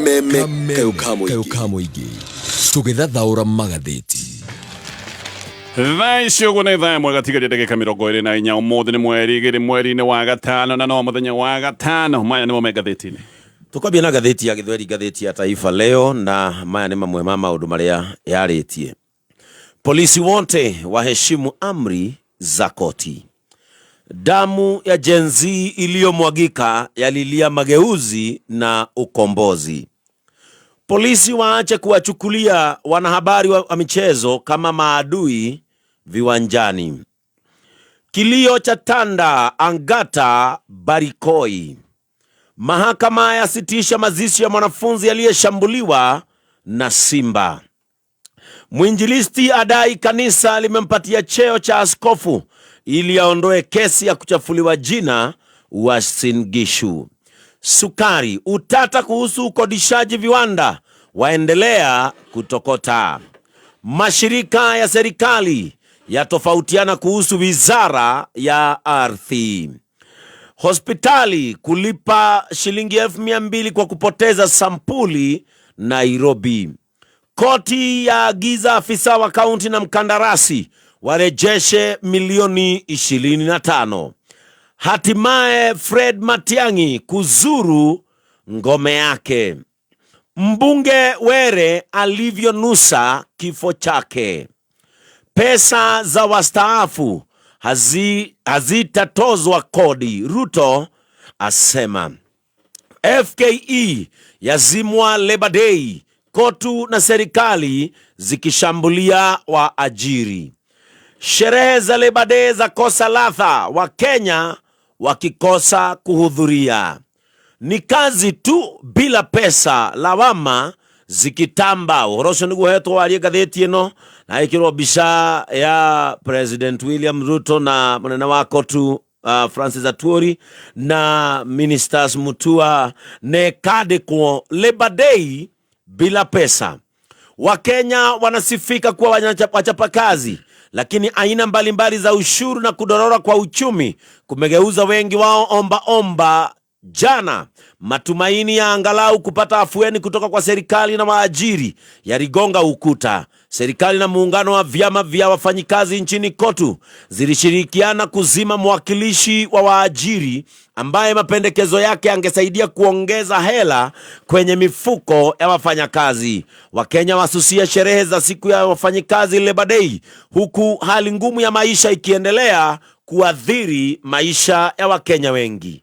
Kameme kayũ ka kayũ mũingĩ ka mũingĩ tũgĩthathaũra magathĩti. Thaa ici ũguo nĩ thaa ĩmwe gatigaria ndagĩka 24. Ũmũthĩ nĩ mweri 2 mweri-inĩ wa gatano, na no mũthenya wa gatano. Maya nĩmo me ngathĩti-inĩ. Tũkwambia na ngathĩti ya Gĩthweri, ngathĩti ya Taifa Leo, na maya nĩ mamwe ma maũndũ marĩa yarĩtie. Polisi wote waheshimu amri za koti. Damu ya Gen Z iliyomwagika yalilia mageuzi na ukombozi. Polisi waache kuwachukulia wanahabari wa michezo kama maadui viwanjani. Kilio cha tanda Angata Barikoi. Mahakama yasitisha mazishi ya mwanafunzi aliyeshambuliwa na simba. Mwinjilisti adai kanisa limempatia cheo cha askofu ili aondoe kesi ya kuchafuliwa jina Uasin Gishu. Sukari, utata kuhusu ukodishaji viwanda waendelea kutokota. Mashirika ya serikali yatofautiana kuhusu wizara ya ardhi. Hospitali kulipa shilingi 200,000 kwa kupoteza sampuli Nairobi. Koti yaagiza afisa wa kaunti na mkandarasi warejeshe milioni 25. Hatimaye Fred Matiang'i kuzuru ngome yake. Mbunge Were alivyonusa kifo chake. Pesa za wastaafu hazitatozwa kodi, Ruto asema. FKE yazimwa Labor Day, KOTU na serikali zikishambulia waajiri. Sherehe za Labor Day za kosa ladha, Wakenya wakikosa kuhudhuria. Ni kazi tu bila pesa, lawama zikitamba. Ũhoro ũcio nĩguo hetwo warie ngathĩti ĩno na ĩkĩrwo mbica ya President William Ruto na mũnene wa KOTU Francis Atwoli na Ministers Mutua na ĩkandĩkwo Labor Day bila pesa. Wakenya wanasifika kuwa wachapakazi, lakini aina mbalimbali za ushuru na kudorora kwa uchumi kumegeuza wengi wao omba omba. Jana matumaini ya angalau kupata afueni kutoka kwa serikali na waajiri yaligonga ukuta. Serikali na muungano wa vyama vya wafanyikazi nchini KOTU zilishirikiana kuzima mwakilishi wa waajiri ambaye mapendekezo yake angesaidia kuongeza hela kwenye mifuko ya wafanyakazi. Wakenya wasusia sherehe za siku ya wafanyikazi Labor Day, huku hali ngumu ya maisha ikiendelea kuathiri maisha ya Wakenya wengi.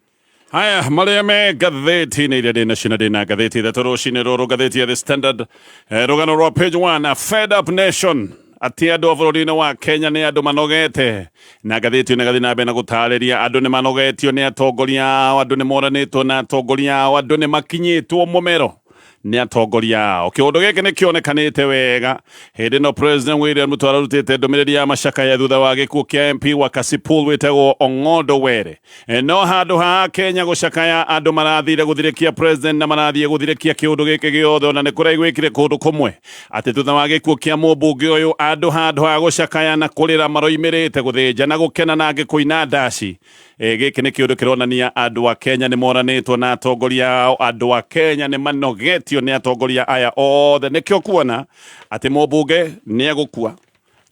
Haya marĩa me ngathĩti-inĩ iria ndĩ nacio, na ndĩ na ngathĩti ithatũ rũcinĩ rũrũ. Ngathĩti ya The Standard, rũgano rwa page 1, a fed up nation, atĩ andũ a bũrũri-inĩ wa Kenya nĩ andũ manogete. Na ngathĩti ĩno ĩgathiĩ na mbere na gũtarĩria andũ nĩ manogetio nĩ atongoria ao, andũ nĩ moranĩtwo na atongoria ao, andũ nĩ makinyĩtwo mũmero nĩ atongoria ao. Kĩũndũ gĩkĩ nĩ kĩonekanĩte wega hĩndĩ ĩno President William Ruto ararutĩte ndũmĩrĩri ya macakaya thutha wa gĩkuũ kĩa MP wa Kasipul wĩtagwo Ong'ondo Were. No handũ ha Kenya gũcakaya, andũ marathire gũthirĩkia president na marathiĩ gũthirĩkia kĩũndũ gĩkĩ gĩothe. Ona nĩ kũraiguĩkire kũndũ kũmwe atĩ thutha wa gĩkuũ kĩa mũmbunge ũyũ, andũ handũ ha gũcakaya na kũrĩra maroimĩrĩte gũthĩnja na gũkena na angĩ kũina ndaci. Gĩkĩ nĩ kĩũndũ kĩronania andũ a Kenya nĩ moranĩtwo na atongoria ao, andũ a Kenya nĩ manogetio nĩ atongoria aya othe. Nĩkĩo kuona atĩ mũmbunge nĩ egũkua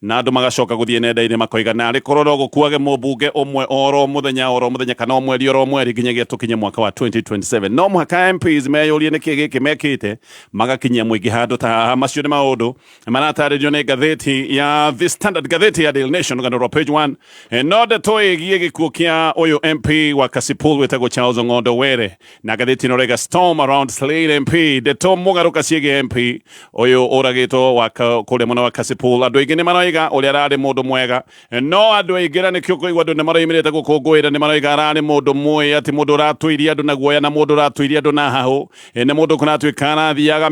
na andũ magacoka gũthiĩ nenda-inĩ makoiga narĩ korwo no gũkuage mũmbunge ũmwe oro mũthenya oro mũthenya kana o mweri oro mweri nginyagia tũkinye mwaka wa 2027. No mũhaka MPs meyũrie nĩkĩ gĩkĩ mekĩte magakinyia mũingĩ handũ ta haha. Macio nĩ maũndũ maratarĩrio nĩ ngathĩti ya The Standard. Ngathĩti ya Daily Nation, rũgano rwa page 1, no ndeto ĩgiĩ gĩkuũ kĩa ũyũ MP wa Kasipul wĩtagwo Charles Ong'ondo Were. Na ngathĩti ĩno rega storm around slain MP, ndeto mũgarũka ciĩgiĩ MP ũyũ ũragĩtwo wa kũrĩa mwena wa Kasipul. Andũ aingĩ nĩ maroiga ũrĩa ararĩ mũndũ mwega, no andũ aingĩ na nĩkĩo kũigua andũ nĩ maroimĩrĩte gũkũngũĩra nĩ maroiga ararĩ mũndũ mũĩ, atĩ mũndũ ũratũirie andũ na guoya na mũndũ ũratũirie andũ na hahũ. Nĩ mũndũ kũratuĩka arathiaga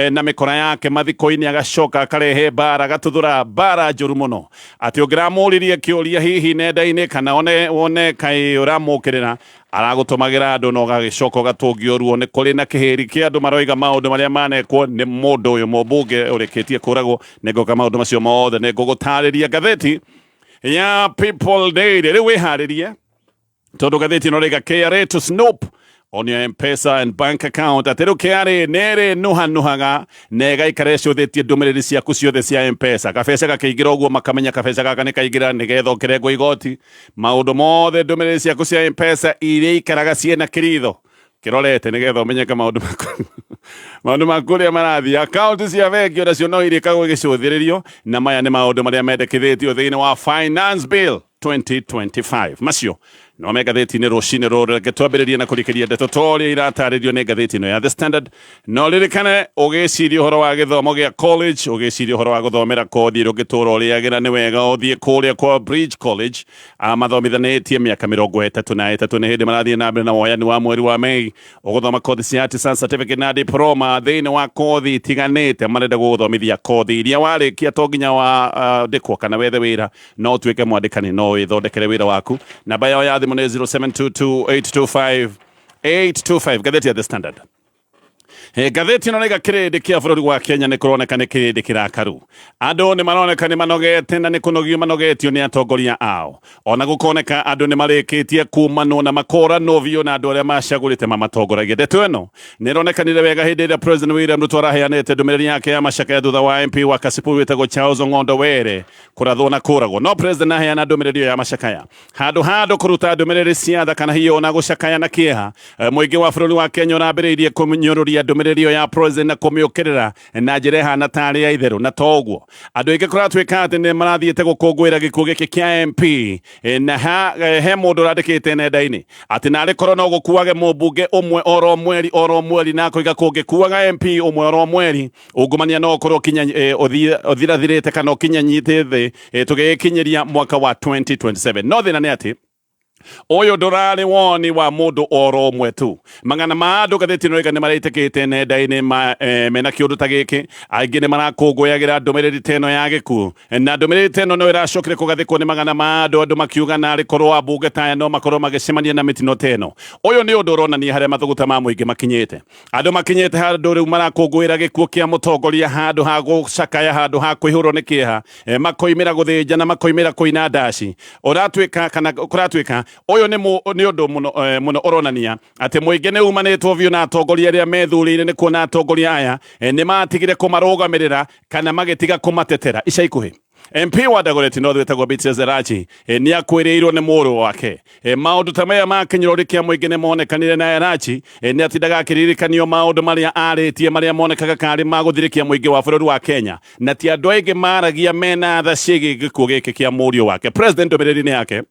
na mĩkora yake mathiko-inĩ, agacoka akarehe mbara, agatuthũra mbara njũru mũno, atĩ ũngĩramũririe kĩũria hihi nenda-inĩ kana wone kaĩ ũramũkĩrĩra, aragũtũmagĩra andũ na ũgagĩcoka ũgatũngio ruo. Nĩ kũrĩ na kĩhĩri kĩa andũ maroiga maũndũ marĩa manekwo nĩ mũndũ ũyũ mũmbunge ũrĩkĩtie kũragwo. Nĩ ngoka maũndũ macio mothe nĩ ngũgũtarĩria ngathĩti ya People Daily. Rĩu wĩharĩrie tondũ ngathĩti ĩno rĩga KRA to snoop On your M-Pesa and bank account. Atĩ rĩu KRA nĩ ĩrĩnũhanũhaga na ĩgaikara ĩcũthĩtie ndũmĩrĩri ciaku ciothe cia M-Pesa. Kabeca gakĩingĩra ũguo makamenya kabeca gaka nĩ kaingĩra nĩgetha ũkĩrengwo igoti. Maũndũ mothe ndũmĩrĩri ciaku cia M-Pesa iria ikaraga ciĩna kĩritho kĩrorete nĩgetha ũmenyeke maũndũ maku maũndũ maku ũrĩa marathiĩ. Akaunti cia bengi onacio no irĩkagwo igĩcũthĩrĩrio, na maya nĩ maũndũ marĩa mendekithĩtio thĩinĩ wa Finance Bill 2025. Macio no me ngathĩti-inĩ rũcinĩ rũrũ. Reke twambĩrĩrie na kũrikĩria ndeto ta ũrĩa iratarĩrio nĩ ngathĩti ĩno ya The Standard. No ririkane ũgĩciria ũhoro wa gĩthomo gĩa college, ũgĩciria ũhoro wa gũthomera kothi ĩrĩa ũngĩtũra ũrĩagĩra, nĩ wega ũthiĩ kũrĩa kwa Bridge College. Amathomithanĩtie mĩaka 33 nĩ hĩndĩ marathiĩ na mbere na woyani wa mweri wa Mei. Ũgũthoma kothi cia artisan certificate na diploma thĩinĩ wa kothi itiganĩte. Marenda gũgũthomithia kothi iria warĩkia to nginya wa ndĩkwo kana wethe wĩra, no ũtuĩke mwandĩkani, no wĩthondekere wĩra waku. Namba yao ya thimũ nĩ 0722 825 825. Ngathĩti ya The Standard. Ngathĩti ĩno nĩga kĩrĩndĩ kĩa bũrũri wa Kenya nĩ kũroneka nĩ kĩrĩndĩ kĩrakaru. Andũ nĩ maroneka nĩ manogete na nĩ kũnogio manogetio nĩ atongoria ao. Ona gũkoneka andũ nĩ marĩkĩtie kumanwo na makoranwo biũ na andũ arĩa macagũrĩte mamatongoragia. Ndeto ĩno nĩ ĩronekanire wega hĩndĩ ĩrĩa President William Ruto araheanĩte ndũmĩrĩri yake ya macakaya thutha wa MP wa Kasipul wĩtagwo Charles Ong'ondo Were kũrathwo na kũragwo. No President aheana ndũmĩrĩri ĩyo ya macakaya handũ ha andũ kũruta ndũmĩrĩri cia tha kana hiyo na gũcakaya na kĩeha, mũingĩ wa bũrũri wa Kenya ũrambĩrĩirie kũnyũrũria ndũmĩrĩri ĩyo ya President na kũmĩũkĩrĩra na njĩra ĩhana tarĩ ya itherũ. Na to ũguo, andũ aingĩ kũratuĩka atĩ nĩ marathiĩte gũkũngũĩra gĩkuũ gĩkĩ kĩa MP, na he mũndũ ũrandĩkĩte nenda-inĩ atĩ narĩ korwo no gũkuage mũmbunge ũmwe oro mweri oro mweri, na akoiga kũngĩkuaga MP ũmwe oro mweri, ungumania no ũkorwo ũthirathirĩte kana ũkinyanyite thĩ tũgĩkinyĩria mwaka wa 2027. No thĩna nĩ atĩ ũyũ ndũrarĩ woni wa mũndũ oro ũmwe tu. Magana ma andũ, ngathĩti ĩno ĩga, nĩ maretĩkĩte nenda-inĩ mena kĩũndũ ta gĩkĩ. Aingĩ nĩ marakũngũyagĩra ndũmĩrĩri ta ĩno ya gĩkuũ, na ndũmĩrĩri ta ĩno no ĩracokire kũgathĩkwo nĩ magana ma andũ, andũ makiuga narĩ korwo ambunge ta aya no makorwo magĩcemania na mĩtino ta ĩno. Ũyũ nĩ ũndũ ũronania harĩa mathũgũta ma mũingĩ makinyĩte. Andũ makinyĩte handũ rĩu marakũngũĩra gĩkuũ kĩa mũtongoria handũ ha gũcakaya, handũ ha kũihũrwo nĩ kĩeha, makoimĩra gũthĩnja na makoimĩra kũina ndaci. Ũratuĩka kana kũratuĩka ũyũ nĩ ũndũ mũno mũno ũronania atĩ mũingĩ nĩ umanĩtwo biũ na atongoria arĩa methurĩire, nĩ kuona atongoria aya nĩ matigire kũmarũgamĩrĩra kana magĩtiga kũmatetera. Ica ikuhĩ MP wa Dagoretti North wĩtagwo Beatrice Elachi nĩ akwĩrĩirwo nĩ mũrũ wake. Maũndũ ta maya ma kĩnyũrũri kĩa mũingĩ nĩ monekanire na Elachi nĩ atindaga akĩririkanio maũndũ marĩa arĩtie marĩa monekaga karĩ ma gũthirĩkia mũingĩ wa bũrũri wa Kenya, na ti andũ aingĩ maragia mena tha ciĩgiĩ gĩkuũ gĩkĩ kĩa mũriũ wake. President ndũmĩrĩri-inĩ yake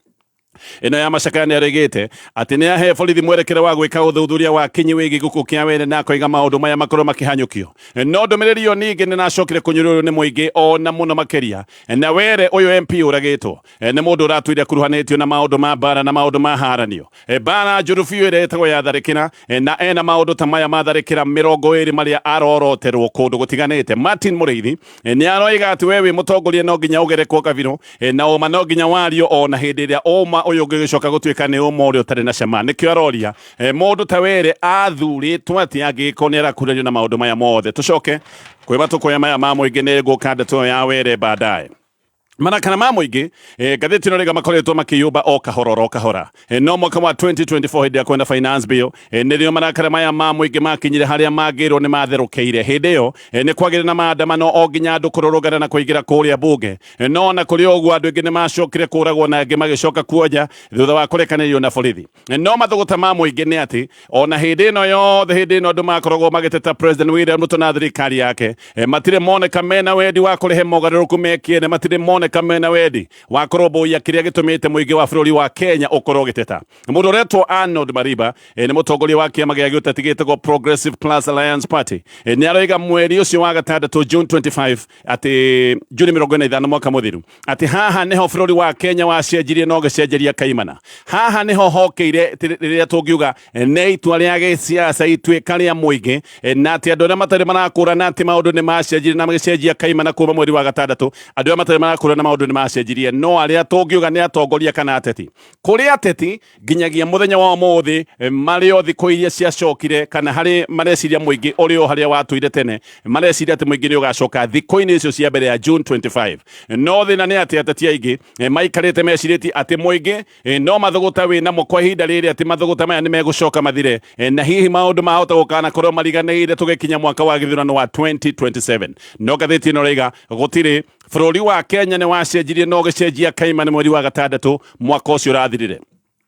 ĩno ya macakaya nĩ arĩgĩte atĩ nĩ ahe borithi mwerekera wa gwĩka ũthuthuria wa kinyi wĩgiĩ gĩkuũ kĩa Were, na akoiga maũndũ maya makorwo makĩhanyũkio. No ndũmĩrĩri ĩyo ningĩ nĩ nacokire kũnyũrũrio nĩ mũingĩ ona mũno makĩria. Na Were ũyũ MP ũragĩtwo nĩ mũndũ ũratũire akuruhanĩtio na maũndũ ma mbara na maũndũ ma haranio, mbara njũru biũ ĩrĩa ĩtagwo ya tharĩkĩra, na ena maũndũ ta maya ma tharĩkĩra 20 marĩa aroroterwo kũndũ gũtiganĩte. Martin Mũrĩithi nĩ aroiga atĩ we wĩ mũtongoria no nginya ũgerekwo kabirũ, na ũma no nginya wario ona hĩndĩ ĩrĩa ũma ũyũ ũngĩgĩcoka gũtuĩka nĩ ũma ũrĩa ũtarĩ na cama. Nĩkĩo aroria mũndũ ta Were athurĩtwo atĩ angĩgĩkorwo nĩ arakuranio na maũndũ maya mothe. Tũcoke kwĩ matũkũya maya ma mũingĩ, nĩ ngũka ndeto ĩyo ya Were baadaye. Marakara ma mũingĩ, ngathĩti ĩno rĩga makoretwo makĩyũmba o kahora oro kahora, no mwaka wa 2024 hĩndĩ ya kwenda Finance Bill nĩrĩo marakara maya ma mũingĩ makinyire harĩa mangĩrwo nĩ matherũkĩire. Hĩndĩ ĩyo nĩ kwagĩire na maandamano o nginya andũ kũrũrũngana na kũingĩra kũrĩa bunge. No ona kũrĩ o ũguo, andũ aingĩ nĩ macokire kũragwo na angĩ magĩcoka kuonja thutha wa kũrekanĩrio na borithi. No mathũgũta ma mũingĩ nĩ atĩ ona hĩndĩ ĩno yothe, hĩndĩ ĩno andũ makoragwo magĩteta President William Ruto na thirikari yake, matirĩ moneka mena wendi wa kũrehe mogarũrũku mekiene, matirĩ moneka mena wendi wa kũrũmbũiya kĩrĩa gĩtũmĩte mũingĩ wa bũrũri wa Kenya ũkorwo ũgĩteta. Mũndũ ũretwo Arnold Mariba nĩ mũtongoria wa kĩama gĩa gĩũteti gĩtagwo Progressive Plus Alliance Party, nĩ aroiga mweri ũcio wa gatandatũ, June 25, atĩ Juni 45 mwaka mũthiru, atĩ haha nĩho bũrũri wa Kenya wacenjirie na ũgĩcenjeria kaimana. Haha nĩho hokeire rĩrĩa tũngiuga nĩ itua rĩa gĩsiasa, ituĩka rĩa mũingĩ, na atĩ andũ arĩa matarĩ marakũrana atĩ maũndũ nĩ macenjirie na magĩcenjia kaimana kuma mweri wa gatandatũ. Andũ arĩa matarĩ marakũrana kura na maũndũ nĩ macenjirie. No arĩa tũngiuga nĩ atongoria kana ateti, kũrĩ ateti nginyagia mũthenya wa ũmũthĩ marĩ o thikũ iria ciacokire, kana harĩ mareciria mũingĩ ũrĩ o harĩa watũire tene, mareciria atĩ mũingĩ nĩ ũgacoka thikũ-inĩ icio cia mbere ya June 25. No thĩna nĩ atĩ ateti aingĩ maikarĩte mecirĩtie atĩ mũingĩ no mathũgũta wĩ namo kwa ihinda rĩrĩ, atĩ mathũgũta maya nĩ megũcoka mathire, na hihi maũndũ mahota gũkanakorwo mariganĩire tũgĩkinya mwaka wa gĩthurano wa 2027. No ngathĩti ĩno ĩraiga gũtirĩ bũrũri wa Kenya nĩ wacenjirie na ũgĩcenjia kaimana mweri wa gatandatũ mwaka ũcio ũrathirire.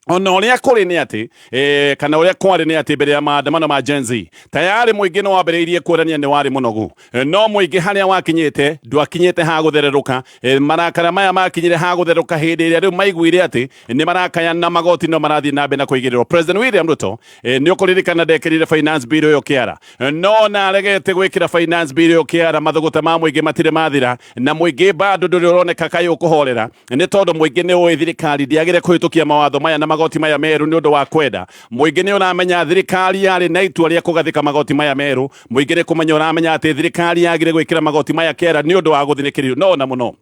Ona ũrĩa kũrĩ nĩ atĩ kana ũrĩa kwarĩ nĩ atĩ mbere ya maandamano ma Gen Z tayarĩ mũingĩ nĩ wambĩrĩirie kuonania nĩ warĩ mũnogu, no mũingĩ harĩa wakinyĩte ndwakinyĩte ha gũthererũka. Marakara maya makinyire ha gũtherũka hĩndĩ ĩrĩa rĩu maiguire atĩ nĩ marakaya na magoti no marathiĩ na mbere na kũigĩrĩrwo. President William Ruto, nĩ ũkũririkana ndekĩrire finance bill ĩyo kĩara, no na aregete gwĩkĩra finance bill ĩyo kĩara, mathũgũta ma mũingĩ matirĩ mathira, na mũingĩ bado ndũrĩ ũroneka kaĩ ũkũhorera, nĩ tondũ mũingĩ nĩ ũĩ thirikari ndĩagĩre kũhĩtũkia mawatho maya na magoti maya merũ nĩ ũndũ wa kwenda. Mũingĩ nĩ ũramenya thirikari yarĩ na itua rĩa kũgathĩka magoti maya merũ. Mũingĩ nĩ kũmenya ũramenya atĩ thirikari yagire gwĩkĩra magoti maya kĩara nĩ ũndũ wa gũthinĩkĩrio. No na mũno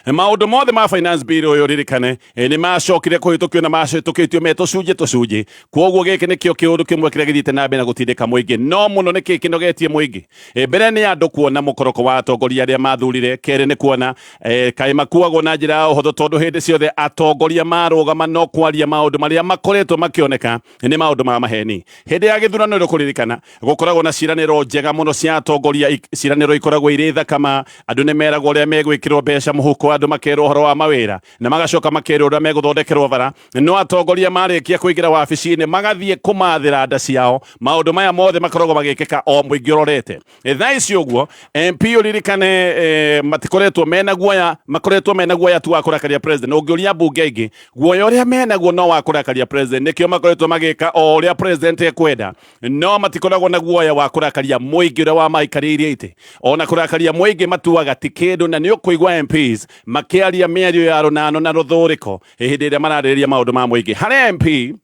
maũndũ mothe ma finance bill ũyũ ririkane nĩ macokire kũhĩtũkio na mahĩtũkĩtio me tũcunjĩ tũcunjĩ. Kwoguo gĩkĩ nĩkĩo kĩũndũ kĩmwe kĩrĩa gĩthiĩte na mbere na gũtindĩka mũingĩ. No mũno nĩkĩ kĩnogetie mũingĩ? Mbere nĩ andũ kuona mũkoroko wa atongoria arĩa mathurire, kerĩ nĩ kuona kaĩ makuagwo na njĩra ya ũhũthũ, tondũ hĩndĩ ciothe atongoria marũgama no kwaria maũndũ marĩa makoretwo makĩoneka nĩ maũndũ ma maheni. Hĩndĩ ya gĩthurano nĩ kũririkana gũkoragwo na ciĩranĩro njega mũno cia atongoria, ciĩranĩro ikoragwo irĩ thakama, andũ nĩ meragwo ũrĩa megwĩkĩrwo mbeca mũhuko, andũ makerwo ũhoro wa mawĩra na magacoka makerwo ũrĩa megũthondekerwo bara. No atongoria marĩkia kũingĩra wabici-inĩ magathiĩ kũmathĩra nda ciao. Maũndũ maya mothe makoragwo magĩkĩka o mũingĩ ũrorete. Thaa ici ũguo MP ũririkane, matikoretwo mena guoya, makoretwo mena guoya tu wa kũrakaria president. Ũngĩũria mbunge aingĩ, guoya ũrĩa menaguo no wa kũrakaria president, nĩkĩo makoretwo magĩka o ũrĩa president ekwenda, no matikoragwo na guoya wa kũrakaria mũingĩ ũrĩa wamaikarĩirie itĩ. Ona kũrakaria mũingĩ matuaga ti kĩndũ, na nĩ ũkũigua MPs makĩaria mĩario ya rũnano na rũthũrĩko hĩndĩ ĩrĩa mararĩrĩria maũndũ ma mũingĩ. Harĩa MP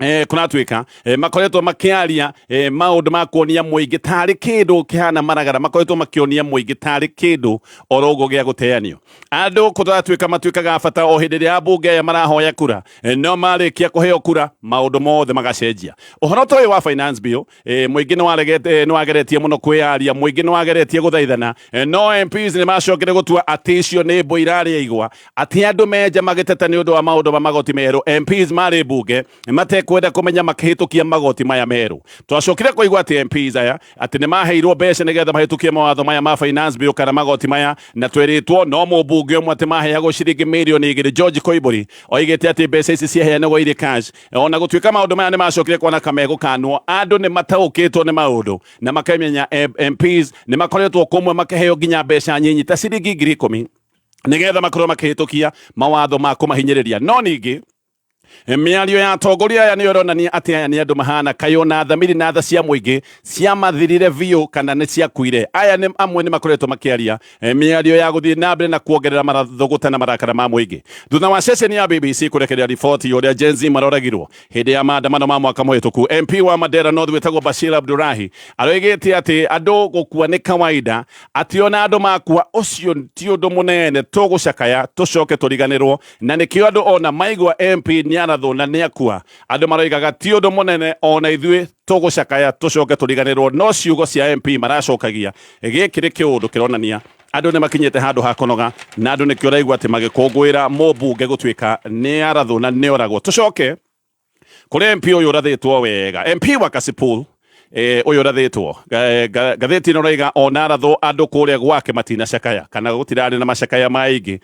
kũratuĩka makoretwo makĩaria maũndũ ma kuonia mũingĩ tarĩ kĩndũ kĩhana maragara, makoretwo makĩonia mũingĩ tarĩ kĩndũ oro ũguo gĩa gũteanio. Andũ kũratuĩka matuĩkaga bata o hĩndĩ ĩrĩa ambunge aya marahoya kura, no marĩkia kũheo kura maũndũ mothe magacenjia. Ũhoro ta ũyũ wa finance bill, mũingĩ nĩ wageretie mũno kwĩyaria, mũingĩ nĩ wageretie gũthaithana, no MPs nĩ macokire gũtua atĩ icio nĩ mbũ irarĩa igwa, atĩ andũ menja magĩteta nĩ ũndũ wa maũndũ ma magoti merũ. MPs marĩ mbunge matekwenda kũmenya makĩhĩtũkia magoti maya merũ. Twacokire kũigua atĩ MPs aya atĩ nĩ maheirwo mbeca nĩgetha mahĩtũkie mawatho maya ma finance bill kana magoti maya, na twĩrĩtwo no mũmbunge ũmwe atĩ maheagwo ciringi mirioni 2, George Koimburi, oigĩte atĩ mbeca ici ciaheanagwo irĩ cash. Ona gũtuĩka maũndũ maya nĩ macokire kuona kamegũkanwo, andũ nĩ mataũkĩtwo nĩ maũndũ na makamenya MPs nĩ makoretwo kũmwe makĩheo nginya mbeca nyinyi ta ciringi 10,000 nĩgetha makorwo makĩhĩtũkia mawatho ma kũmahinyĩrĩria. No ningĩ mĩario ya atongoria aya nĩyo ĩronania atĩ aya nĩ andũ mahana kayũ na thamiri na tha cia mũingĩ ciamathirire biũ kana nĩ ciakuire. Aya nĩ amwe nĩ makoretwo makĩaria mĩario ya gũthiĩ na mbere na kuongerera marathũgũta na marakara ma mũingĩ thutha wa ceceni ya BBC kũrekereria riboti ya ũrĩa Gen Z maroragirwo hĩndĩ ya maandamano ma mwaka mũhĩtũku. MP wa Mandera North wĩtagwo Bashir Abdurahi aroigĩte atĩ andũ gũkua nĩ kawaida, atĩ ona andũ makua ũcio ti ũndũ mũnene, tũgũcakaya tũcoke tũriganĩrwo, na nĩkĩo andũ ona maigua MP nĩ arathwo na nĩ akua, andũ maroigaga ti ũndũ mũnene, ona ithuĩ tũgũcakaya tũcoke tũriganĩrwo. No ciugo cia MP maracokagia gĩkĩ nĩ kĩũndũ kĩronania andũ nĩ makinyĩte handũ ha kũnoga, na andũ nĩkĩo ũraigua atĩ magĩkũngũĩra mũmbunge gũtuĩka nĩ arathwo na nĩ oragwo. Tũcoke kũrĩ MP ũyũ ũrathĩtwo wega, MP wa Kasipul ũyũ ũrathĩtwo. Ngathĩti ĩno ĩroiga ona arathwo andũ kũrĩa gwake matinacakaya kana gũtirarĩ na macakaya maingĩ,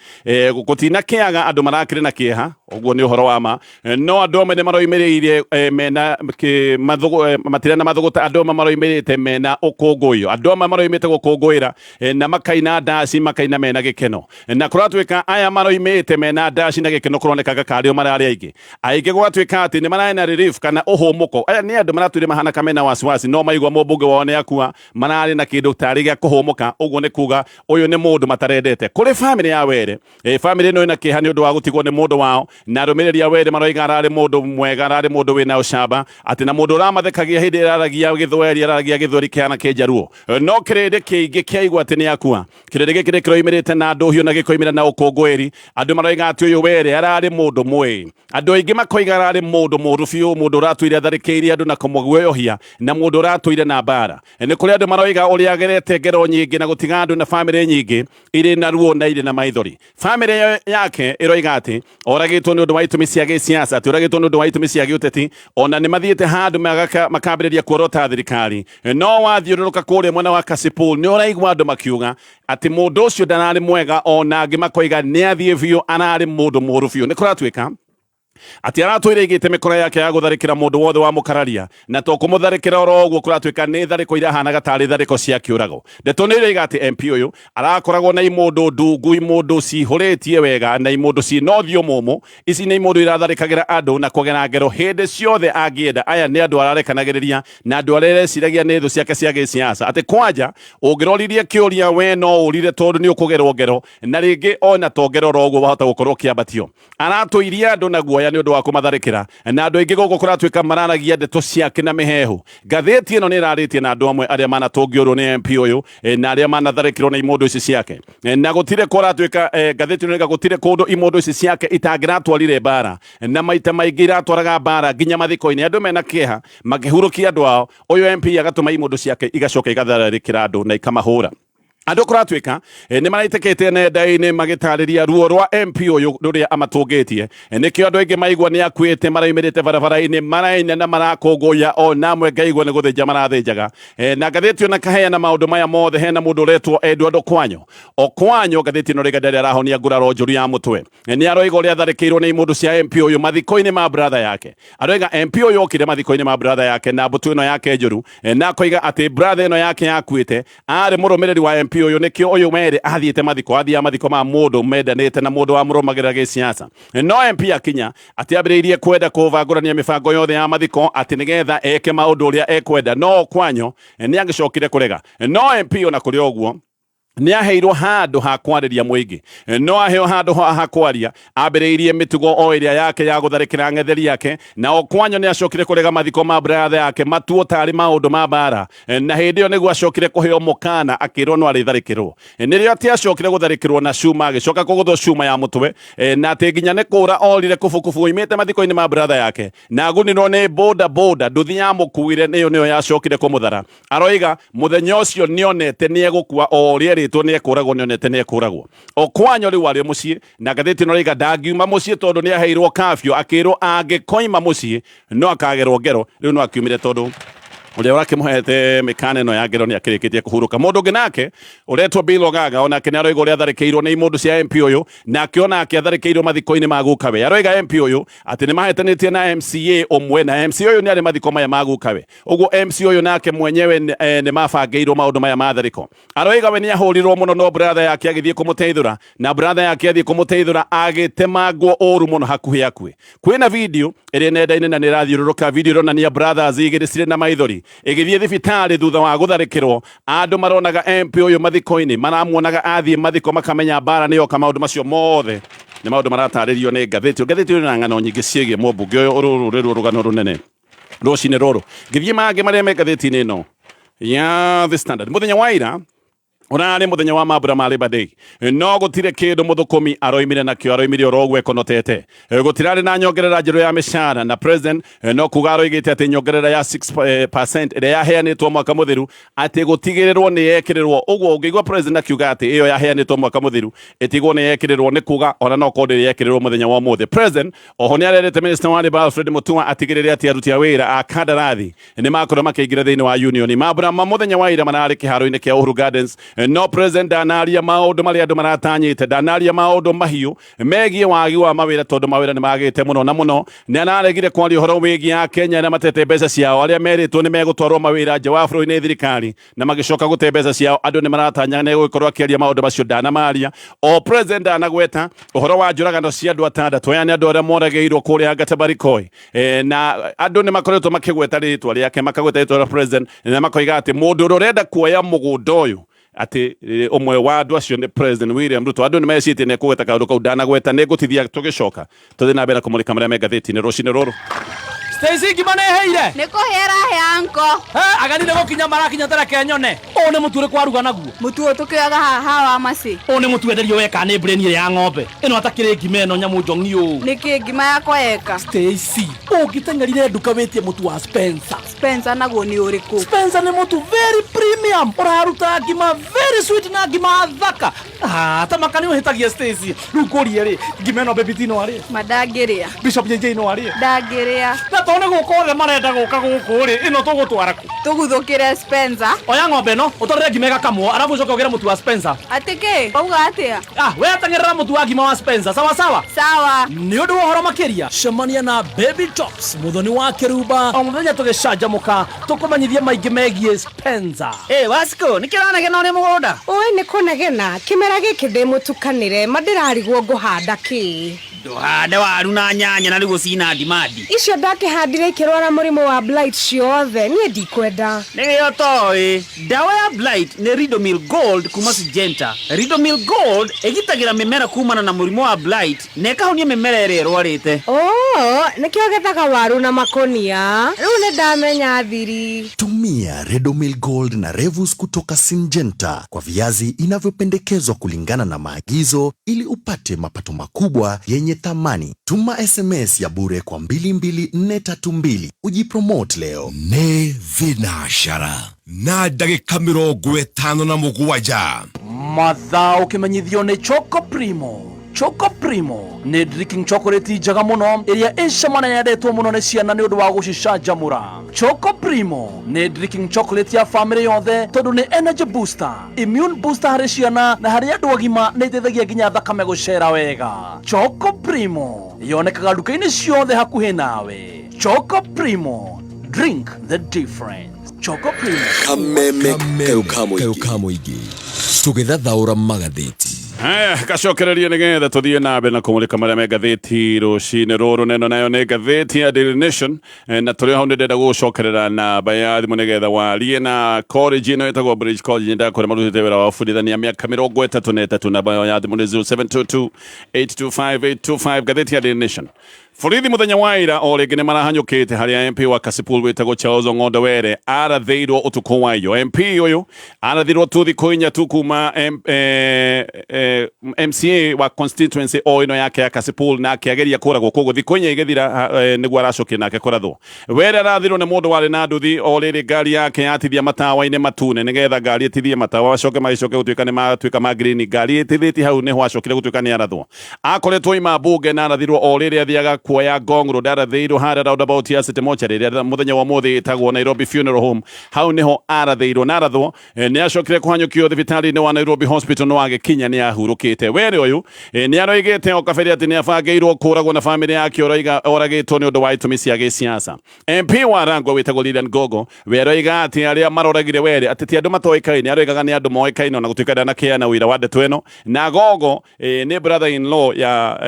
gũtinakĩaga andũ marakĩrĩ na kĩeha, ũguo nĩ ũhoro wa ma. No andũ amwe nĩ maroimĩrĩire mena matirĩ na mathũgũta, andũ amwe maroimĩrĩte mena ũkũngũĩyo, andũ amwe maroimĩte gũkũngũĩra na makaina ndaci, makaina mena gĩkeno. Na kũratuĩka aya maroimĩte mena ndaci na gĩkeno kũronekaga karĩ o mararĩ aingĩ aingĩ, gwatuĩka atĩ nĩ mararĩ na relief kana ũhũmũko. Aya nĩ andũ maratwĩre mahana kamena wasiwasi. wasiwasi no maigua mũmbunge wao nĩ akua mararĩ na kĩndũ tarĩ gĩa kũhũmũka. Ũguo nĩ kuga ũyũ nĩ mũndũ matarendete. Kũrĩ famĩlĩ ya Were, famĩlĩ ĩno ĩna kĩeha nĩ ũndũ wa gũtigwo nĩ mũndũ wao, na arũmĩrĩri a Were maroiga ararĩ mũndũ mwega, ararĩ mũndũ wĩna ũcamba, atĩ na mũndũ ũramathekagia hĩndĩ ĩrĩa araragia gĩthweri, araragia gĩthweri kĩhana kĩnjaruo. No kĩrĩndĩ kĩingĩ kĩaigua atĩ nĩ akua. Kĩrĩndĩ gĩkĩ nĩ kĩroimĩrĩte na ndũhiũ na gĩkoimĩra na ũkũngũĩri. Andũ maroiga atĩ ũyũ Were ararĩ mũndũ mwĩĩ. Andũ aingĩ makoiga ararĩ mũndũ mũũru biũ, mũndũ ũratũire atharĩkĩire andũ na kũmũguoyohia, na mũndũ ũratũire na mbara. Nĩ kũrĩ andũ maroiga ũrĩa agerete ngero nyingĩ na gũtiga andũ na famĩlĩ nyingĩ irĩ na ruo na irĩ na maithori. Famĩlĩ yake ĩroiga atĩ oragĩtwo nĩ ũndũ wa itũmi cia gĩsiasa, atĩ oragĩtwo nĩ ũndũ wa itũmi cia gĩũteti, ona nĩ mathiĩte handũ makambĩrĩria kuorota thirikari. No wathiũrũrũka kũrĩa mwena wa Kasipul nĩ ũraigua andũ makiuga atĩ mũndũ ũcio ndararĩ mwega, ona angĩ makoiga nĩ athiĩ biũ, ararĩ mũndũ mũũru biũ. Nĩ kũratuĩka atĩ aratũire igĩte mĩkora yake ya gũtharĩkĩra mũndũ wothe wa mũkararia, na to kũmũtharĩkĩra oro ũguo, kũratuĩka nĩ tharĩko irahanaga tarĩ tharĩko cia kĩũrago. Ndeto nĩ iroiga atĩ MP ũyũ arakoragwo na imũndũ ndungu, imũndũ cihũrĩtie wega, na imũndũ ciĩna ũthiũ mũmũ. Ici nĩ imũndũ iratharĩkagĩra andũ na kũgera ngero hĩndĩ ciothe angĩenda. Aya nĩ andũ ararekanagĩrĩria na andũ arĩa areciragia nĩ thũ ciake cia gĩsiasa, atĩ kwanja ũngĩroririe kĩũria we no ũrire tondũ nĩ ũkũgerwo ngero, na rĩngĩ ona to ngero oro ũguo wahota gũkorwo ũkĩambatio. Aratũirie andũ na guoya nĩ ũndũ wa kũmatharĩkĩra, na andũ aingĩ gũkũ kũratuĩka mararagia ndeto ciake na mĩhehu. Ngathĩti ĩno nĩ ĩrarĩtie na andũ amwe arĩa manatũngĩũrwo nĩ MP ũyũ, na arĩa manatharĩkĩrwo nĩ imũndũ ici ciake, na gũtirĩ kũratuĩka, ngathĩti ĩno ĩrauga gũtirĩ kũndũ imũndũ ici ciake itangĩratwarire mbara, na maita maingĩ iratwaraga mbara nginya mathiko-inĩ. Andũ mena kĩeha makĩhurũkia andũ ao, ũyũ MP agatũma imũndũ ciake igacoka igatharĩkĩra andũ na ikamahũra. Andũ kũratuĩka nĩ maraitĩkĩte nenda-inĩ magĩtarĩria ruo rwa MP ũyũ rũrĩa amatũngĩtie. Nĩkĩo andũ aingĩ maigua nĩ akuĩte maraumĩrĩte barabara-inĩ maraina na marakũngũiya, o namwe ngaigua nĩ gũthĩnja marathĩnjaga. Na ngathĩti ona kaheana maũndũ maya mothe, hena mũndũ ũretwo Edward Okwanyo. Okwanyo ngathĩti ĩno rĩga ndarĩ arahonia nguraro njũru ya mũtwe. Nĩ aroiga ũrĩa atharĩkĩirwo nĩ imũndũ cia MP ũyũ mathiko-inĩ ma brother yake. Aroiga MP ũyũ okire mathiko-inĩ ma brother yake na mbũtũ ĩno yake njũru, na akoiga atĩ brother ĩno yake yakuĩte arĩ mũrũmĩrĩri wa MP ũyũ, nĩkĩo ũyũ merĩ athiĩte mathiko, athiaga mathiko ma mũndũ mendanĩte na mũndũ wamũrũmagĩrĩra gĩsiasa. No MP akinya atĩ ambĩrĩirie kwenda kũbangũrania mĩbango yothe ya mathiko atĩ nĩgetha eke maũndũ ũrĩa ekwenda, no Okwanyo nĩ agĩcokire kũrega. No MP ona kũrĩ ũguo nĩ aheirwo handũ ha kwarĩria mũingĩ, no aheo handũ ha kwaria ambĩrĩirie mĩtugo o ĩrĩa yake ya gũtharĩkĩra ang'etheri ake, na Okwanyo nĩ acokire kũrega mathiko ma brother yake matuo tarĩ maũndũ ma mbara, na hĩndĩ ĩyo nĩguo acokire kũheo mũkana akĩrwo no arĩtharĩkĩrwo. Nĩrĩo atĩ acokire gũtharĩkĩrwo na cuma, agĩcoka kũgũthwo cuma ya mũtwe, na atĩ nginya nĩ kũra orire kubukubu oimĩte mathiko-inĩ ma brother yake, na agunirwo nĩ boda boda nduthi yamũkuire, nĩyo nĩyo yacokire kũmũthara. Aroiga mũthenya ũcio nĩonete nĩegũkua, o ũrĩa erĩtwo nĩekũragwo, nĩonete nĩekũragwo. Okwanyo rĩu arĩ mũciĩ, na ngathĩti ĩno ĩroiga ndangiuma mũciĩ tondũ nĩaheirwo kafyu, akĩrwo angĩkoima mũciĩ no akagerwo ngero. Rĩu no akiumire tondũ ũrĩa ũrakĩmũhete mĩkana ĩno ya ngero nĩ akĩrĩkĩtie kũhurũka. Mũndũ ũngĩ nake ũretwo Bill Ogaga onake nĩ aroiga ũrĩa atharĩkĩirwo nĩ imũndũ cia MP ũyũ, nake onake atharĩkĩirwo mathiko-inĩ ma gukawe. Aroiga MP ũyũ atĩ nĩ mahetanĩtie na MCA ũmwe, na MCA ũyũ nĩ arĩ mathiko maya ma gukawe. Ũguo MC ũyũ nake mwenyewe nĩ mabangĩirwo maũndũ maya ma tharĩko. Aroiga we nĩ ahũrirwo mũno, no brother yake agĩthiĩ kũmũteithũra, na brother yake athiĩ kũmũteithũra agĩtemangwo ũru mũno hakuhĩ akue. Kwĩna video ĩrĩ nenda-inĩ na nĩ ĩrathiũrũrũka, video ĩronania brothers igĩrĩ cirĩ na maithori ĩgĩthiĩ thibitarĩ thutha wa gũtharĩkĩrwo. Andũ maronaga MP ũyũ mathiko-inĩ, maramuonaga athiĩ mathiko makamenya mbara nĩ yoka. Maũndũ macio mothe nĩ maũndũ maratarĩrio nĩ ngathĩti. Ngathĩti ĩrĩ na ng'ano nyingĩ ciĩgiĩ mũmbunge ũyũ, rũrũ rĩruo rũgano rũnene rũcinĩ rũrũ. Ngĩthiĩ mangĩ marĩa me ngathĩti-inĩ ĩno ya The Standard, mũthenya wa ira ũrarĩ mũthenya wa mambura ma Labor Day, no gũtirĩ kĩndũ mũthũkũmi aroimire nakĩo, aroimire oro ũguo ekonotete. Gũtirarĩ na nyongerera njerũ ya mĩcara, na president no kuga aroigĩte atĩ nyongerera ya 6% ĩrĩa yaheanĩtwo mwaka mũthiru atĩ gũtigĩrĩrwo nĩ yekĩrĩrwo. Ũguo ũngĩigua president akiuga atĩ ĩyo yaheanĩtwo mwaka mũthiru ĩtigwo nĩ yekĩrĩrwo, nĩ kuga ona no korwo ndĩrĩ yekĩrĩrwo mũthenya wa ũmũthĩ. President oho nĩ arerĩte minister wa Labour Alfred Mutua atigĩrĩre atĩ aruti a wĩra a kandarathi nĩ makorwo makĩingĩra thĩinĩ wa union. Mambura ma mũthenya wa ira mararĩ kĩharo-inĩ kĩa Uhuru Gardens. No president ndanaria maũndũ marĩa andũ maratanyĩte, ndanaria maũndũ mahiũ megiĩ wagi wa mawĩra tondũ mawĩra nĩ magĩte mũno na mũno. Nĩ araregire kwaria ũhoro wĩgiĩ Akenya arĩa matete mbeca ciao, arĩa merĩtwo nĩ megũtwarwo mawĩra nja wa bũrũri nĩ thirikari na magĩcoka gũte mbeca ciao. Andũ nĩ maratanya nĩ egũgĩkorwo akĩaria maũndũ macio, ndanamaria. O president ndanagweta ũhoro wa njũragano cia andũ atandatũ, aya nĩ andũ arĩa moragĩirwo kũrĩa Gatabarikoi. Na andũ nĩ makoretwo makĩgweta rĩtwa rĩake, makagweta rĩtwa rĩa president na makoiga atĩ mũndũ ũrĩa ũrenda kuoya mũgũnda ũyũ atĩ ũmwe wa andũ acio nĩ President William Ruto. Andũ nĩ mecitie nĩ ekũgweta kaũndũ kau, ndanagweta. Nĩ ngũtithia tũgĩcoka tũthiĩ na mbere kũmũrĩka marĩa me ngathĩti-inĩ rũcinĩ rũrũ. Stacy, ngima nĩ ĩhĩire? Nĩ kũhĩa ĩrahĩa, anko. Ageni nĩ gũkinya marakinya, tereke nyone. Ũũ nĩ mũtu ũrĩkũ waruga naguo? Mũtu ũyũ tũkĩoyaga haha wa macĩ. Ũũ nĩ mũtu wenderio weka nĩ brain ĩrĩa ya ng'ombe ĩno atakĩrĩ ngima ĩno nyamũ njong'i ũũ. Nĩkĩ ngima yakwa yeka? Stacy, ũngĩteng'erire nduka wĩtie mũtu wa Spencer. Spencer naguo nĩ ũrĩkũ? Spencer nĩ mũtu very premium, ũraruta ngima very sweet na ngima thaka. Ah, ta maka nĩ ũhĩtagia, Stacy. Rĩu ngũrie rĩ, ngima ĩno Baby T no arĩe? Ma ndangĩrĩa. Bishop JJ no arĩe? Ndangĩrĩa. Na tondũ nĩ gũka othe marenda gũka gũkũ rĩ, ĩno tũgũtwara kũ? Tũguthũkĩre Spencer. Oya ng'ombe ĩno ũtwarĩre ngima ĩgakamwo, arabu ũcoke ũgĩre mũtu wa Spencer. Atĩ kĩ? Wauga atĩa? Ah, we teng'erera mũtu wa ngima wa Spencer, sawa sawa. Sawa. Nĩ ũndũ wa ũhoro makĩria, cemania na Baby Tops, mũthoni wa kĩrumba, o mũthenya tũgĩcanjamũka tũkũmenyithie maingĩ megiĩ Spencer. Ĩ Wasiko, nĩ kĩranegena ũrĩ mũgũnda? Ũĩ nĩ kũnegena kĩmera gĩkĩ ndĩ mũtukanĩre, ma ndĩrarigwo ngũhanda kĩ. Ndũhande waru na nyanya na nĩguo cina demand. Icio ndakĩhandire ikĩrwara mũrimũ wa blight ciothe, niĩ ndikwenda. Nĩgĩo toĩ ndawa ya blight nĩ Ridomil Gold kuma Syngenta. Ridomil Gold ĩgitagĩra mĩmera kumana na mũrimũ wa blight na ĩkahonia mĩmera ĩrĩa ĩrwarĩte. Oo, nĩkĩo gethaga waru na makũnia. Rĩu nĩ ndamenya thiri. Tumia Redomil Gold na Revus kutoka Syngenta kwa viazi inavyopendekezwa kulingana na maagizo ili upate mapato makubwa yenye thamani. Tuma SMS ya bure kwa 22432 ujipromote leo. Nĩ thinacara na ndagĩka 57. Mathaa ũkĩmenyithio nĩ Choco Primo. Choco Primo nĩ drinking chocolate njega mũno ĩrĩa ĩ cama na yendetwo mũno nĩ ciana nĩ ũndũ wa gũcicanjamũra. Choco Primo nĩ drinking chocolate ya famĩlĩ yothe tondũ nĩ energy booster, immune booster harĩ ciana na harĩ andũ agima, nĩ ĩteithagia nginya thakame gũcera wega. Choco Primo yonekaga nduka-inĩ ciothe hakuhĩ nawe. Choco Primo, drink the difference. Choco Primo. Kameme kayo ka mũingĩ tũgĩthathaũra magathĩti. Haya, gacokererie nĩgetha tũthiĩ na mbere na kũmũrĩka marĩa me ngathĩti rũcinĩ rũrũ. Neno nayo nĩ ngathĩti ya Daily Nation. Na tũrĩ hau nĩ ndĩrenda gũgũcokerera namba ya thimũ nĩgetha warie na college ĩno ĩtagwo Bridge College. Nĩ ndakũrĩa marutĩte wĩra wa ũbundithania mĩaka 33. Namba yao ya thimũ nĩ 0722 825 825. Ngathĩti ya Daily Nation, borithi muthenya wa ira o rĩngĩ nĩ marahanyũkĩte harĩa MP wa Kasipul wĩtagwo Charles Ong'ondo Were arathĩirwo ũtukũ wa iyo. MP ũyũ arathirwo tu thikũ 4 tu kuma MCA wa constituency o ĩno yake ya Kasipul na akĩageria kũragwo, koguo thikũ 4 igĩthira nĩguo aracokire nake kũrathwo. Were arathirwo nĩ mũndũ warĩ na nduthi o rĩrĩ ngari yake yatithia matawa-inĩ matune, nĩgetha ngari ĩtithie matawa acoke magĩcoke gũtuĩka nĩ matuĩka ma green, ngari ĩtithĩtie hau nĩho acokire gũtuĩka nĩ arathwo. Akoretwo ima mbunge na arathirwo o rĩrĩ athiaga kuoya Ngong Road. Arathĩirwo harĩa roundabout ya City Mortuary ĩrĩa mũthenya wa ũmũthĩ ĩtagwo Nairobi Funeral Home. Hau nĩho arathĩirwo na arathwo. Nĩ acokire kũhanyũkio thibitarĩ-inĩ wa Nairobi Hospital no agĩkinya nĩ ahurũkĩte. Were ũyũ nĩ aroigĩte o kabere atĩ nĩ abangĩirwo kũragwo na bamĩrĩ yake ũroiga oragĩtwo nĩ ũndũ wa itũmi cia gĩsiasa. MP wa Rangwa wĩtagwo Lilian Gogo we aroiga atĩ arĩa maroragire Were atĩ ti andũ matoĩkaine, aroigaga nĩ andũ moĩkaine ona gũtuĩka ndanakĩana ũira wa ndeto ĩno. Na Gogo nĩ brother in law ya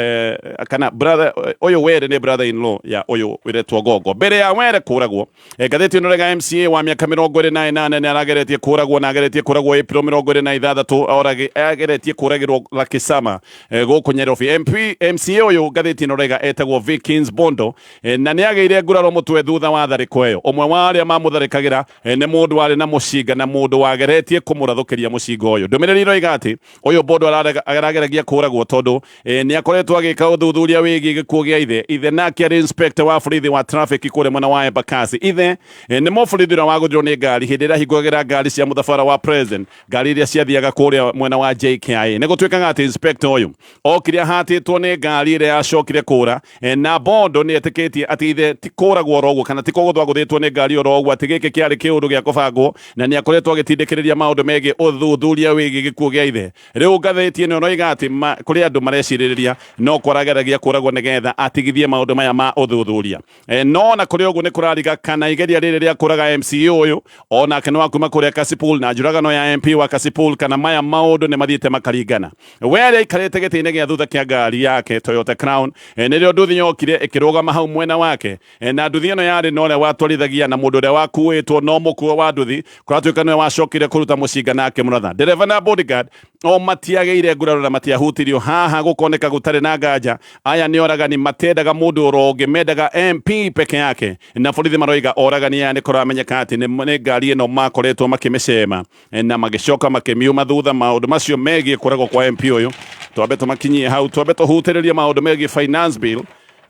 kana brother ũyũ Were nĩ brother in law ya ũyũ wĩretwo Gogo. Mbere ya Were kũragwo, ngathĩti ĩno rega MCA wa mĩaka 28 nĩ arageretie kũragwo na ageretie kũragwo April 26, ageretie kũragĩrwo Lakisama gũkũ Nairobi. MP MCA ũyũ, ngathĩti ĩno rega, etagwo Vikings Bondo, na nĩ agĩire nguraro mũtwe thutha wa tharĩko ĩyo. Ũmwe wa arĩa mamũtharĩkagĩra nĩ mũndũ warĩ na mũcinga na mũndũ wageretie kũmũrathũkĩria mũcinga ũyũ. Ndũmĩrĩri ĩroiga atĩ ũyũ Bondo arageragia kũragwo tondũ nĩ akoretwo agĩka ũthuthuria wĩgiĩ gĩkuũ gĩa ithe. Ithe ithe nake arĩ inspector wa borithi wa traffic kũrĩa mwena wa Embakasi. Ithe nĩ mũborithi ũrĩa wagũthirwo nĩ ngari hĩndĩ ĩrĩa ahingũragĩra ngari cia mũthabara wa president, ngari iria ciathiaga kũrĩa mwena wa JKIA. Nĩ gũtuĩkaga atĩ inspector ũyũ okire ahatĩtwo nĩ ngari ĩrĩa yacokire kũra, na Bondo nĩ etĩkĩtie atĩ ithe ti kũragwo oro ũguo kana ti kũgũthwo agũthĩtwo nĩ ngari oro ũguo, atĩ gĩkĩ kĩarĩ kĩũndũ gĩa kũbangwo na nĩ akoretwo agĩtindĩkĩrĩria maũndũ megiĩ ũthuthuria wĩgiĩ gĩkuũ gĩa ithe. Rĩu ngathĩti ĩno ĩroiga atĩ kũrĩ andũ marecirĩrĩria no kwarageragia kũragwo nĩgetha atigithie maũndũ maya ma ũthuthuria. No na kũrĩ ũguo nĩ kũrariga kana igeria rĩrĩ rĩa kũraga MCA ũyũ onake nĩ wa kuma kũrĩa Kasipul na njũragano ya MP wa Kasipul, kana maya maũndũ nĩ mathiĩte makaringana. We arĩa aikarĩte gĩtĩ-inĩ gĩa thutha kĩa ngari yake Toyota Crown, nĩrĩo nduthi yokire ĩkĩrũgama hau mwena wake, na nduthi ĩno yarĩ na ũrĩa watwarithagia na mũndũ ũrĩa wakuĩtwo, no mũkuo wa nduthi kũratuĩka nĩwe wacokire kũruta mũcinga na akĩmũratha. Ndereba na bodyguard o matiagĩire nguraro na matiahutirio. Haha gũkoneka gũtarĩ na nganja, aya nĩ oragani matendaga mũndũ oro ũngĩ, mendaga MP peke yake, na borithi maroiga oragani aya nĩ kũramenyeka atĩ nĩ ngari ĩno makoretwo makĩmĩcema na magĩcoka makĩmiuma thutha. Maũndũ macio megiĩ kũragwo kwa MP ũyũ twambe tũmakinyie hau, twambe tũhutĩrĩrie maũndũ megiĩ finance bill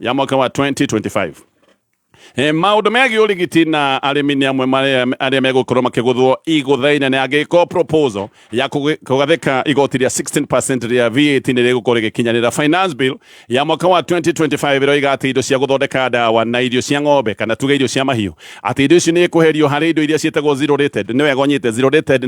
ya mwaka wa 2025. Maũndũ megiĩ ũrigiti na arĩmi nĩ amwe arĩa megũkorwo makĩgũthwo igũtha inene angĩkorwo proposal ya kũgathĩka igoti rĩa 16% rĩa VAT nĩ rĩgũkorwo rĩgĩkinyanĩra. Finance bill ya mwaka wa 2025 ĩroiga atĩ indo cia gũthondeka ndawa na irio cia ng'ombe, kana tuge irio cia mahiũ, atĩ indo icio nĩ ikũherio harĩ indo iria ciĩtagwo zero rated. Nĩ wega ũnyite, zero rated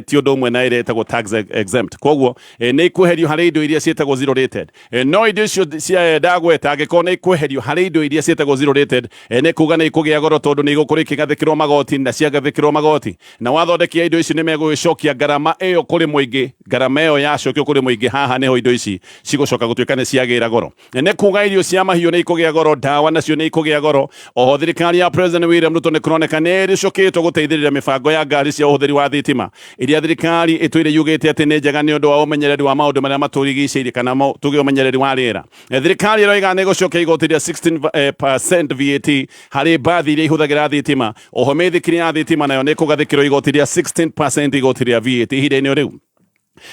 ti ũndũ ũmwe na ĩrĩa ĩtagwo tax exempt. Koguo nĩ ikũherio harĩ indo iria ciĩtagwo zero rated. No indo icio cia ndagweta angĩkorwo nĩ ikweherio harĩ indo iria ciĩtagwo zero rated, nĩ kuga nĩ ikũgĩa goro tondũ nĩ igũkorwo ikĩgathĩkĩrwo magoti, na ciagathĩkĩrwo magoti na wathondekia indo ici nĩ megũgĩcokia ngarama ĩyo kũrĩ mũingĩ. Ngarama ĩyo yacokio kũrĩ mũingĩ, haha nĩho indo ici cigũcoka gũtuĩka nĩ ciagĩra goro. Nĩ kuga irio cia mahiũ nĩ ikũgĩa goro, ndawa nacio nĩ ikũgĩa goro. Oho thirikari ya President William Ruto nĩ kũroneka nĩ ĩrĩcũkĩtwo gũteithĩrĩria mĩbango ya ngari cia ũhũthĩri wa thitima iria thirikari ĩtũire yugĩte atĩ nĩ njega nĩ ũndũ wa ũmenyereri wa maũndũ marĩa matũrigicĩirie, kana tuge ũmenyereri wa rĩera. Thirikari ĩroiga nĩ ĩgũcokia igoti rĩa 16% VAT harĩ mbathi iria ihũthagĩra thitima. Oho mĩithikiri ya thitima nayo nĩ ĩkũgathĩkĩrwo igoti rĩa 16% igoti rĩa VAT ihinda-inĩ rĩu.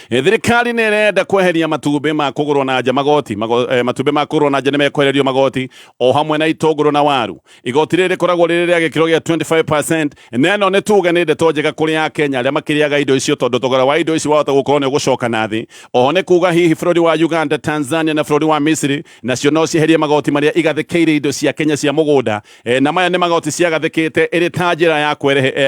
Thirikari nĩ ĩrenda kweheria matumbĩ ma kũgũrwo na nja magoti. Matumbĩ ma kũgũrwo na nja nĩ mekwehererio magoti o hamwe na itũngũrũ na waru. Igoti rĩrĩ rĩkoragwo rĩrĩ rĩa gĩkĩro gĩa 25%, na ĩno nĩ tuge nĩ ndeto njega kũrĩ Akenya arĩa makĩrĩaga indo icio, tondũ thogora wa indo ici wahota gũkorwo nĩ ũgũcoka na thĩ. Oho nĩ kuga hihi bũrũri wa Uganda, Tanzania na bũrũri wa Misiri nacio no cieherie magoti marĩa igathĩkĩire indo cia Kenya cia mũgũnda. Na maya nĩ magoti ciagathĩkĩte ĩrĩ ta njĩra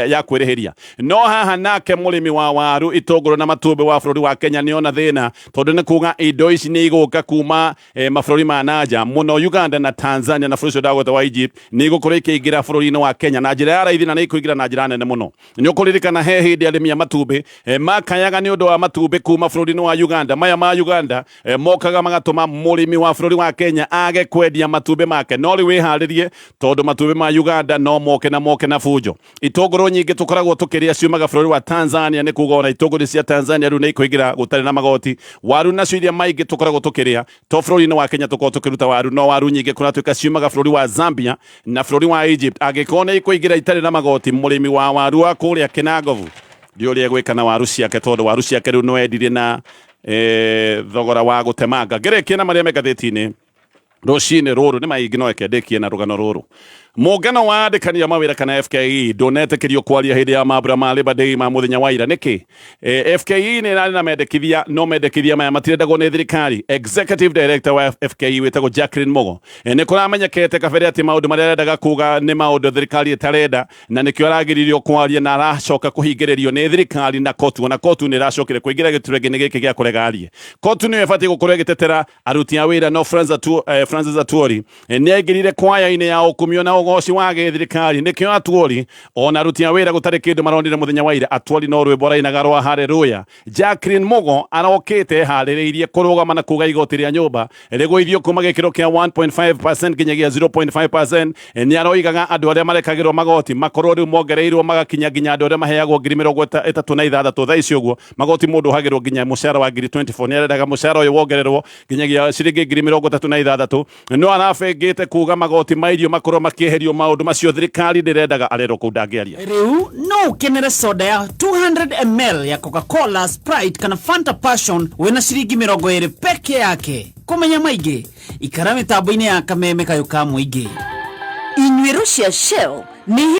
ya kwĩrĩhĩria. No haha nake mũrĩmi wa waru, itũngũrũ na matumbĩ wa bũrũri wa Kenya nĩ ona thĩna, tondũ nĩ kuga indo ici nĩ igũka kuma mabũrũri ma nanja mũno Uganda na Tanzania na bũrũri ũcio ndagweta wa Egypt, nĩ igũkorwo ikĩingĩra bũrũri-inĩ wa Kenya na njĩra ya raithi na nĩ ikũingĩra na njĩra nene mũno. Nĩ ũkũririkana he hĩndĩ arĩmi a matumbĩ makayaga nĩ ũndũ wa matumbĩ kuma bũrũri-inĩ wa Uganda. Maya ma Uganda mokaga magatũma mũrĩmi wa bũrũri wa Kenya age kwendia matumbĩ make. No rĩu wĩharĩrie, tondũ matumbĩ ma Uganda no moke na moke na bunjo. Itũngũrũ nyingĩ tũkoragwo tũkĩrĩa ciumaga bũrũri wa Tanzania, nĩ kuga ona itũngũrũ cia Tanzania rĩu nĩ ikũingĩra gũtarĩ na magoti. Waru nacio iria maingĩ tũkoragwo tũkĩrĩa, to bũrũri-inĩ wa Kenya tũkoragwo tũkĩruta waru, no waru nyingĩ kũratuĩka ciumaga bũrũri wa Zambia na bũrũri wa Egypt. Angĩkorwo nĩ ikũingĩra itarĩ na magoti, mũrĩmi wa waru wa kũrĩa Kĩnangobu ndiũĩ ũrĩa egwĩka na waru ciake, tondũ waru ciake rĩu no endirie na thogora wa gũtemanga. Ngĩrĩkia na marĩa me ngathĩti-inĩ rũcinĩ rũrũ, nĩ maingĩ no reke ndĩkie na rũgano rũrũ. Mũngano wa andĩkani a mawĩra kana FKE ndũnetĩkĩrio kwaria hĩndĩ ya mambura ma Labor Day ma mũthenya wa ira. Nĩkĩ? FKE nĩ ĩrarĩ na mendekithia, no mendekithia maya matirendagwo nĩ thirikari. Executive Director wa FKE wĩtagwo Jacqueline Mugo, nĩ kũramenyekete kabere atĩ maũndũ marĩa arendaga kuga nĩ maũndũ thirikari ĩtarenda, na nĩkĩo aragiririo kwaria na aracoka kũhingĩrĩrio nĩ thirikari na kotu. Ona kotu nĩ ĩracokire kũingĩra gĩturwa-inĩ gĩkĩ gĩa kũrega arie. Kotu nĩyo ĩbatiĩ gũkorwo ĩgĩtetera aruti a wĩra, no Francis Atwoli nĩ aingĩrire kwaya-inĩ ya ũkumio na ũgoci wa gĩthirikari. Nĩkĩo Atwoli ona aruti a wĩra gũtarĩ kĩndũ maronire mũthenya wa ira. Atwoli no rwĩmbo arainaga rwa haleluya. Jacqueline Mugo arokĩte eharĩrĩirie kũrũgama na kuga igoti rĩa nyũmba rĩgũithio kuma gĩkĩro kĩa 1.5% nginyagia 0.5%. Nĩ aroigaga andũ arĩa marekagĩrwo magoti makorwo rĩu mongereirwo magakinya nginya andũ arĩa maheagwo ngiri mĩrongo ĩtatũ na ithathatũ. Thaa ici ũguo magoti mũndũ ũhagĩrwo nginya mũcara wa ngiri 24. Nĩ arendaga mũcara ũyũ wongererwo nginyagia ciringi ngiri mĩrongo ĩtatũ na ithathatũ. No arabengĩte kuga magoti ma irio makorwo makĩeherio. Maũndũ macio thirikari ndĩrendaga, arerwo kũu ndangĩaria. Rĩu no ũkenere soda ya 200. 500 ml ya Coca-Cola, Sprite kana Fanta Passion wĩna ciringi 20 peke yake. Kũmenya maingĩ ikara mĩtambo-inĩ ya kameme kayũ ka mũingĩ. Inyuĩro cia Shell nĩ